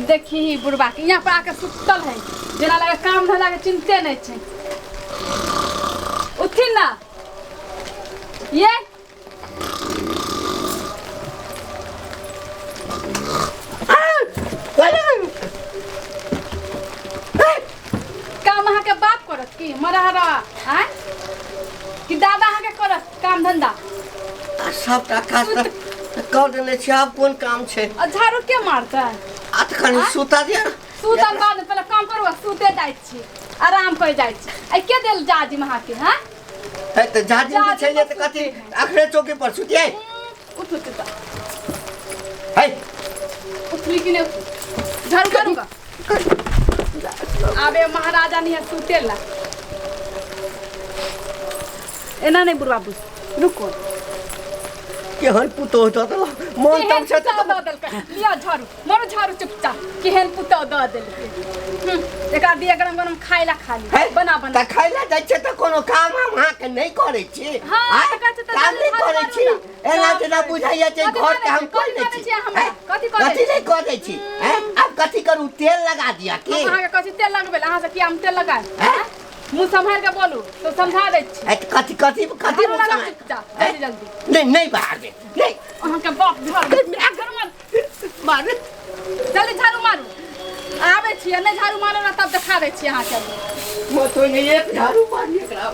देखी ही बुढ़बा के यहाँ पर आके सुतल है जेना लगे काम धंधा के चिंते नहीं छै। उठथिन ना ये। काम अहाँके बाप करत की मरहरा आँय कि दादा अहाँके करत काम धंधा? आ सबटा काज तऽ कऽ देने छी, आब कोन काम छै? आ झाड़ू के मारतै? आ तऽ कनि सुता दिअ ने। सुतल बाद में पहिले काम करू आ सुते जाइ छी, आराम करे जाइ छी। आ के देल जाजिम अहाँके? हाँ है तऽ जाजिम जे छै ने तऽ कथी अखने चौकी पर सुतियै? उठ उठ उठ। है उठली कि नहि उठली? झाड़ू करू का आबे महाराजा नहीं है सुते ला। एना नहीं बुढ़वा बुझ, रुको। केहन पुतोह दऽ देलक मन केहन तम छै पुतोह दऽ देलकै? लिअ झाड़ू मारू, झाड़ू चुपचाप। केहन पुतोह दऽ देलकै? एकरा दिअ गरम गरम खाय ला, खाली है बना बना। तऽ खाय ला जाइ छै तऽ कोनो काम हम अहाँके नहि करै छी? हाँ, आँय? तऽ कहै छै तऽ काम जल्दी नहि झाड़ू करै मारू छी ना। एना जेना बुझाइया जे कथी घर के करै हम छी? कोइ कथी नहि करै छी छी हमरा? हैं? कथी करै कथी छी? नहि करै छी हैं? आब कथी करू, तेल लगा दिअ की? हम अहाँके कहै छी तेल लगबै ला, अहाँ से किया हम तेल लगाएब? हैं? मुँह सम्हारि के बोलू तो समझा दै छी। हैं, तऽ कथी कथी कथी झाड़ू मुँह लगा सम्हारि? चुपचाप, हैं? जल्दी जल्दी। नहि नहि बाहर नहि। अहाँके बाप झाड़ू झाड़ू मारू। मारू। जल्दी झाड़ू मारू, आबै छियै। नहि झाड़ू मारू ना तब देखा दै छियै अहाँके। मथुनी एक झाड़ू मारी एकरा,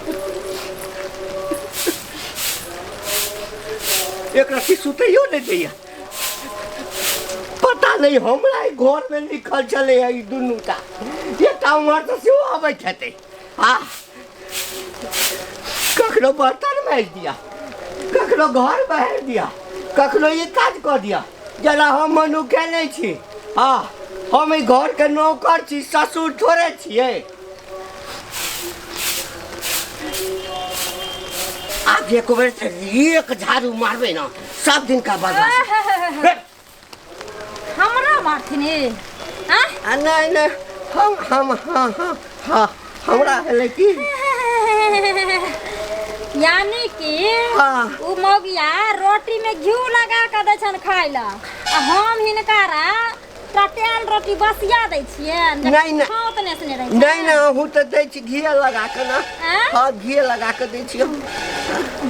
एकरा की सुतैयो नहि दैया। पता नहि हमरा एहि घरमे लिखल छलै ई दुनूटा, एकटा उम्हर तऽ सेहो अबैत हेतै। आ कखनो बर्तन माजि दिअ, कखनो घर बहारि दिअ, कखनो ई काज कऽ दिअ, जेना हम मनुखे नहि छी। हँ, हम एहि घरके नौकर छी, ससुर थोड़े छियै। आब एक बेर से एक झाड़ू मारबै ने सब दिन का बदला। हमरा मारथिन ए? आँय? आ नहि नहि, हम हाँ हाँ हाँ, हमरा हेलै की। यानी कि हाँ। उ मौगिया रोटी में घी लगा के दै छन खाय ला आ हम हिनकारा टटेल रोटी बसिया दै छियनि। नहि, नहि। खाओ तऽ नहि से नहि रहै नहि नहि, अहूँ तऽ दै छी घी लगा कऽ ने। आँय? हँ, घी लगा कऽ दै छी हम।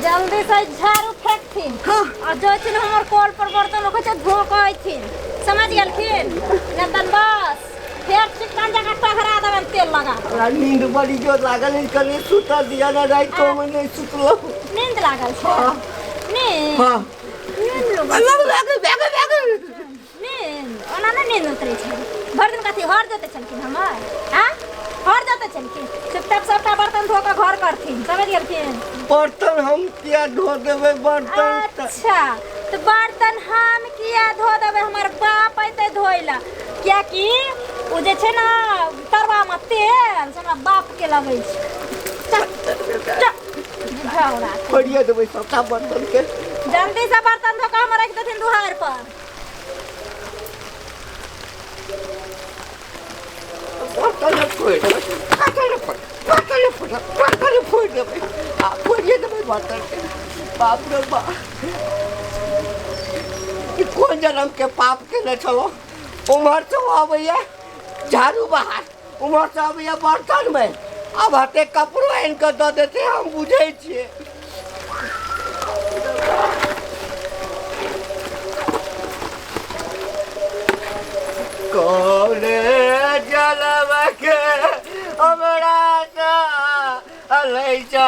जल्दी से झाड़ू फेंकथिन हाँ। आ जैथिन हमर कल पर बर्तन रखै छै धो के अयथिन, समझ गेलखिन? नहि तऽ बस फेर चिकन जकाँ टघरा देबनि तेल लगा कऽ। हमरा नींद बड़ी जोर लागल अछि, कनि सुतऽ दिअ ने, रातिमे नहि सुतलहुँ। नींद लागल छै? हाँ। नींद? हँ। नींद लगल? लग लग लग लग। नींद ओना नहि नींद उतरै छै। भरि दिन कथी हर जोतै छलखिन हमर? आँ, हर जोतै छलखिन? चुपचाप सबटा बर्तन धो कऽ घर करथिन, समझ गेलखिन? बर्तन हम किया धो देबै बर्तन तऽ? अच्छा, तऽ बर्तन हम किया धो देबै? हमर बाप अयतै धोइ लए, कियाकि ओ जे छै ने तरवामे तेल से हमरा बापके लगै छै। चल चल झगड़ा। फोड़िए देबै सबटा बर्तन के। जल्दी से बर्तन धो कऽ हमर राखि देथिन दुहार पर। बर्तन फोड़ि देबै, बर्तन फोड़, बर्तन फोड़, बर्तन फोड़ि देबै आ फोड़िए देबै बर्तन के। बाप रे बाप, ई कोन जन्म के पाप केने छलहुँ? उम्हर से अबैया झाड़ू बहार, उम्हर से अबैया बर्तन में, आब हते कपड़ो आनि कऽ दऽ देतै, हम बुझै छियै। कौने जलम के हमरा अलैचा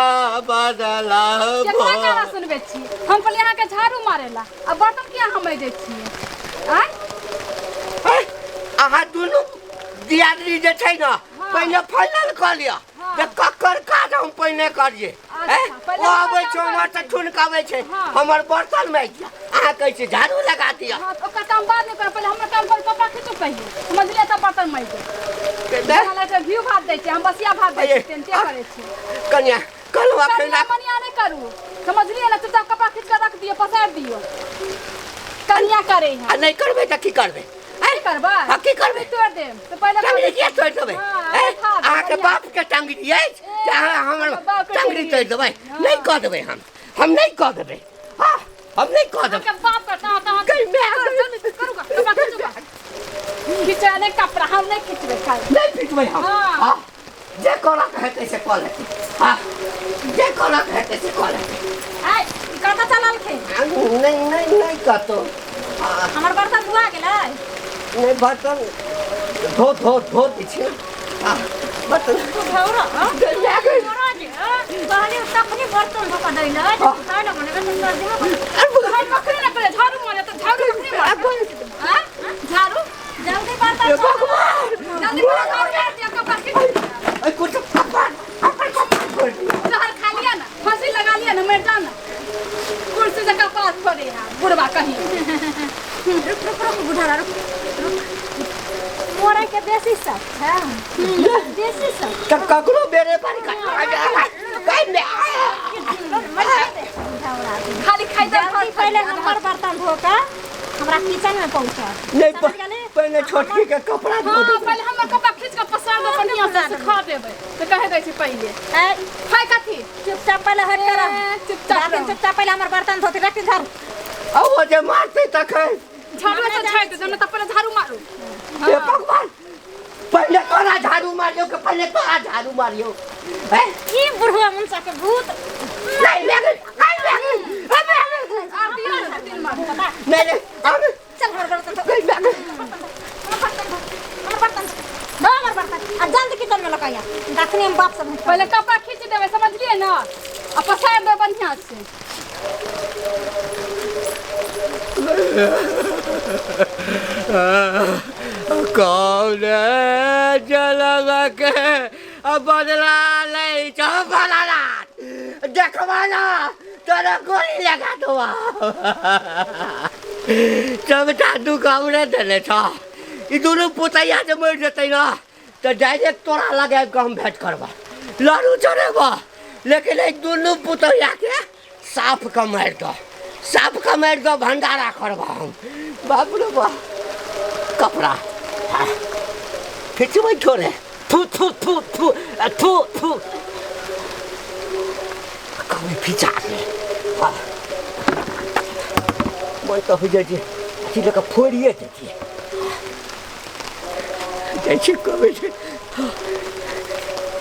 बदला। केकरा गाना सुनबै छी? हम कहलियै अहाँके झाड़ू मारे ला आ बर्तन किया हम दै छियै? आँय? अहाँ दुनू दियादनी जे छै ने, पहिने फाइनल कऽ लिअ हाँ। जे ककर काज हम पहिने करियै। अच्छा, हैं? पहिले ओ आबै हमर छै काम उम्हर से करै। ठुनकाबै छै हाँ। हमर बर्तन माजि दिअ, अहाँ कहै छियै झाड़ू लगा दिअ। हाँ, तऽ ओकर काम बाद में करब, पहिले हमर काम करू, कपड़ा खींचू कहियो, समझलियै? तब बर्तन माजि देब। दे। जेना लगै छै घी भात दै छै, हम बसिया भात दै अये, छियै, तेनते करै छियै। कनिया कहलहुँ अखन कनिया मनिया नहि करू, समझलियै ने? चुपचाप कपड़ा खींच कऽ रख दियौ, पसारि दियौ। कनिया करै है। आ नहि करबै तऽ की करबै? की करबै? हाँ, की करबै? तोड़ि देब तऽ पहिले टंगरी किया तोड़ि देबै? हाँ, हैं? उठा देब, अहाँके बढ़िआँ। बाप के टंगरी अछि जे अहाँ हमर बाप के टंगरी टंगरी तोड़ि देबै? नहि कऽ देबै हम, हम नहि कऽ देबै। हाँ, हम नहि कऽ देबै। अहाँके बाप करता तहन गई माय गई। जल्दी करू गा, कपड़ा खींचू गा। खींचा नहि कपड़ा, हम नहि खींचबै काल्हि। नहि पीटबै हम। हाँ। हाँ, जे करऽ के हेतै से कऽ लेतै। हाँ, जे करऽ के हेतै से कऽ लेतै। आइ ई कतऽ चललखिन? नहि नहि नहि, कतौ। हाँ, हमर बर्तन धुआ गेलै? नहि, बर्तन धो धो धो दै छियै। हाँ, बर्तन तू धौरा, हँ? गई माय गई। तोरा जे कहलियै तखनी बर्तन धो कऽ दै लए, हाँ। खाय लए बनेबै तऽ तोरा दिमाग भाई कखने ने पहिले झाड़ू मारे तऽ झाड़ू कखने मारे? आँय? झाड़ू जल्दी बर्तन हे धो। भगवान! जल्दी पहिले झाड़ू मार दिअ, कपड़ा खींच दिअ। ऐ कुछ कपार, अपन कपार फोड़ि दियौ। जहर खा लिया ना, फांसी लगा लिया ना, मर जाओ ना। कुर्सी से कपार फोड़े है बुढ़वा कहीं। रुक रुक रुक बुढ़ारा, रुक रुक। मोरे के बेसी शौक छै, बेसी शौक। तऽ ककरो बेरे पर खाली खाइ दे। जल्दी पहिले हमर बर्तन धो कऽ हमरा किचन में पहुंचा। नहीं, समझ गेली? पहिले छोटकी के कपड़ा धो हाँ, देबै। पहिले हमर कपड़ा खींच के पसार दो, बढ़िया से सुखा देबै तऽ कहि दै छी पहिले। ए, खाइ कथी? चुपचाप पहिले हट कर। ए, चुपचाप जाथिन। रह। चुपचाप पहिले हमर बर्तन धोते रखिन, झाड़ू। आ ओ जे मारतै तखन? झाड़ू से झाड़ि दे, तऽ पहिले झाड़ू मारू। हे भगवान, पहिले तोरा झाड़ू मारियौ कि पहिले तोरा झाड़ू मारियौ? हैं? ई बुढ़वा मुनसा के भूत। नहीं मैं नहीं, मैं नहीं, मैं आर दियौ ने, तीन मारू। नहीं नहीं, अब चल, हमर बर्तन धो। नहीं, मैं हमर बर्तन धो, हमर बर्तन धो, हमर बर्तन, आ जल्दी किचन में लकाया, तखनी हम बाप सब। पहिले कपड़ा खींच देबै, समझलियै ने? आ पसारि देबै बढ़िआँ से। कौन जलमक बदला लै छौ बदला देखबा ना, तोरा गोली लगा देबा। सबटा दुख हमरे देने छ। ई दुनू पुतैया जे मरि जेतै ना तऽ डायरेक्ट तोरा लग आबि कऽ हम भेंट करबा, लड़ू चढ़ेबा, लेकिन एहि दुनू पुतैयाके साफ कऽ मारि दऽ, साफ कऽ मारि दऽ, भंडारा करबा हम। बाप रे बाप, कपड़ा हाँ, खिचबै थोड़े। थू थू थू थू आ, थू थू कभी खिचा गेल। हाँ, मन तऽ होइ जाइ छै अथी लऽ कऽ फोड़िए देतियै। जाइ छी, कहबै छै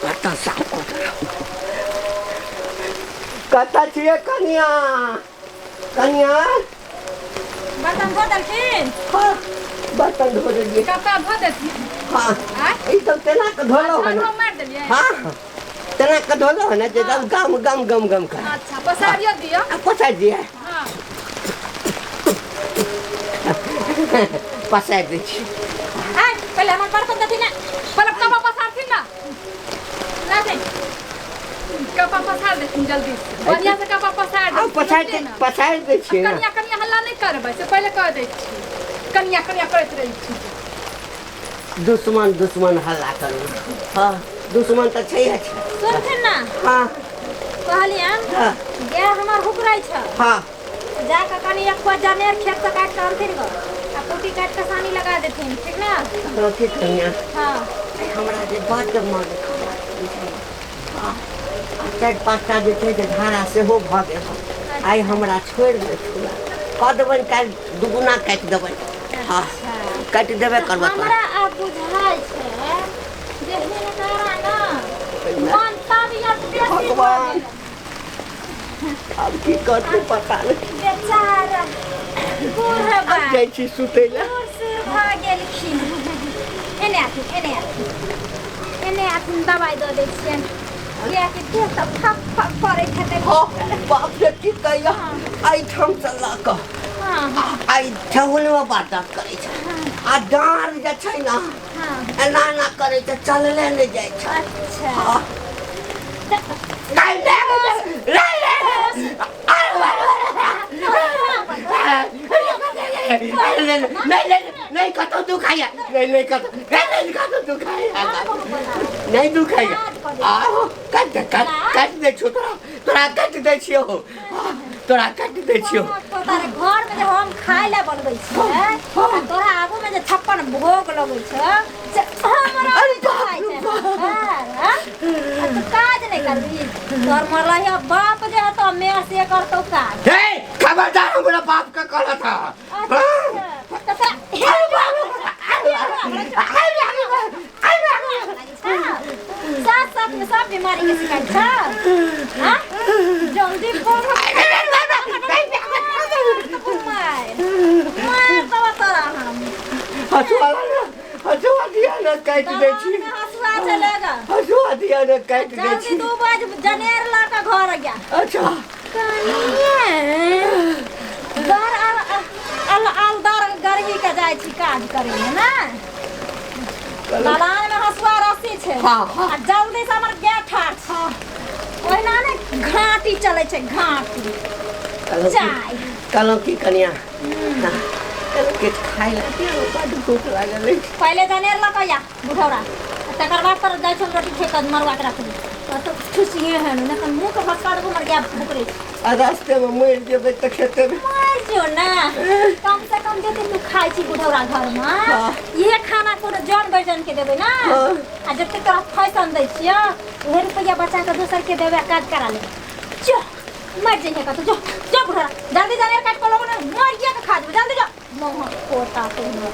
बर्तन साफ कऽ देलहुँ। कतऽ छियै कनिया? कनिया! बर्तन धो देलखिन? हाँ, बर्तन धो देलियै। कपड़ा धो देथिन? हाँ। आँय? ई सब तेना कऽ धोलहुँ हन। झाड़ू मारि देलियै? हाँ, तेना कऽ धोलहुँ हन जे एकदम गम गम गम गम कर। अच्छा, पसारियो दियौ। आ पसारि दियै? हाँ। पसारि दै छी। आइ पहिले हमर बर्तन देथिन ने। पहिले कपड़ा पसारथिन ना। लाथिन। कपड़ा पसार देथिन जल्दी से, बढ़िया से कपड़ा पसार आ देथिन। पसारि समझलियै ने? पसारि दै छियै ने। कनिया कनिया हल्ला नहि करबै से पहिले कह दै छी। कनिया कनिया करैत रहै छी। दुश्मन दुश्मन हल्ला करू? हाँ, दुश्मन तऽ छैहे छै। सुनथिन ना। हाँ। कहलियन, हाँ। गाय हमर हुकरै छै। हाँ। जा कऽ कनि एक पद जनेर खेत से काटि कऽ अनथिन गऽ, आ कुट्टी काटि कऽ सानी लगा देथिन, ठीक ने? हाँ, की कनिया? हाँ। हमरा जे बड्ड मन खराब बुझलियै। हाँ, आ चारि पाँचटा जे छै जे धारा सेहो भऽ गेल हँ। आइ हमरा छोड़ि देथुन, कऽ देबनि, काल्हि दुगुना काटि देबनि। हाँ, काटि देबे करबै तोरा। हमरा आब बुझाइ छै जे हिनकरा ने मन तबियत बेसी भऽ भगवान। गेलै। आब की करतै पता नहि। बेचारा बूढ़ आब जाइ छी सुतै लए। बूढ़ सूढ़ भऽ गेलखिन। एने आथिन, एने आथिन, एने आथिन, दवाइ दऽ दै छियनि, कियाकि देह तऽ फक फक करैत हेतै। हाँ, बाप रे, की कहिया, एहिठामसँ लऽ कऽ हँ आइ ठेहुनमे बर्दाश्त करै छै, आ डाँर जे छै ने एना एना करै छै, चलले नहि जाइ छै। अच्छा। हाँ। नहीं, नहीं, नहीं, नहीं, नहीं, नहीं, नहीं, नहीं, कतौ दुखाइया नहीं, नहीं, कतौ नहीं, नहीं, कतौ दुखाइया नहीं, दुखाइया। आहो, काटि दे, काटि, काटि दै छियौ तोरा, तोरा काटि दै छियौ, तोरा काटि दै छियौ। तोरा घर में जे हम खाय लए बनबै छियै आ तोरा आगू में जे 56 भोग लगै छै से हमरा अरे नहि बाप खाइ रे छै। बाप। हाँ, आ तू काज नहीं करबी तोर मरला है बाप जे हतो मैं से करतो काज। हे खबरदार, हमरा बाप का कहला था। अच्छा, त तोरा हे साथ साथ में सब बीमारी के शिकायत छ। हाँ? जल्दी बोल, मार मार तब तोरा हम हसुआ ना, हसुआ दिया ना, काटि दै छी। हसुआ चलेगा। हसुआ दिया ना, काटि दै जल्दी छी। 2 बजे जनेर ला के घर गया। अच्छा कनिए दर अल अल दर गर्मी के जाइ छी काज करे में ना, दलान में हसुआ रस्सी छै। हाँ, हाँ। आ जल्दी से हमर गाय ठाढ़ छै, ओहिना ने घाटी चलै छै, घाटी चाय। कहलहुँ की कनिया, कहलहुँ किछु खाइ लए दियौ, बड्ड भूख लागल अछि। पहिले जनेर लऽ कऽ या बुढ़ौरा, तकर बाद तोरा जाइ छौ रोटी ठेक कऽ मरुआ के रखबी तो खुशिये है ने, जखन मुँह के भसका देबो हमर गाय भुकरै छै। आ रास्ते में मरि जेबै तऽ खेते में मरि जो ना, कम से कम जते तू खाइ छी बुढ़ौरा घर में हाँ। इहे खाना कोनो जन बैजन के देबै ना। हाँ। आ जते तोरा फैशन दै छियो उहे रुपैआ बचा के दोसर के देबै आ काज करा ले। जो मर जइहे कतौ, जो जो बुढ़ौरा जल्दी जनेर काटि कऽ लगो ने, मरिए के खा जेबै, जल्दी जो मुँह पोता तोहर।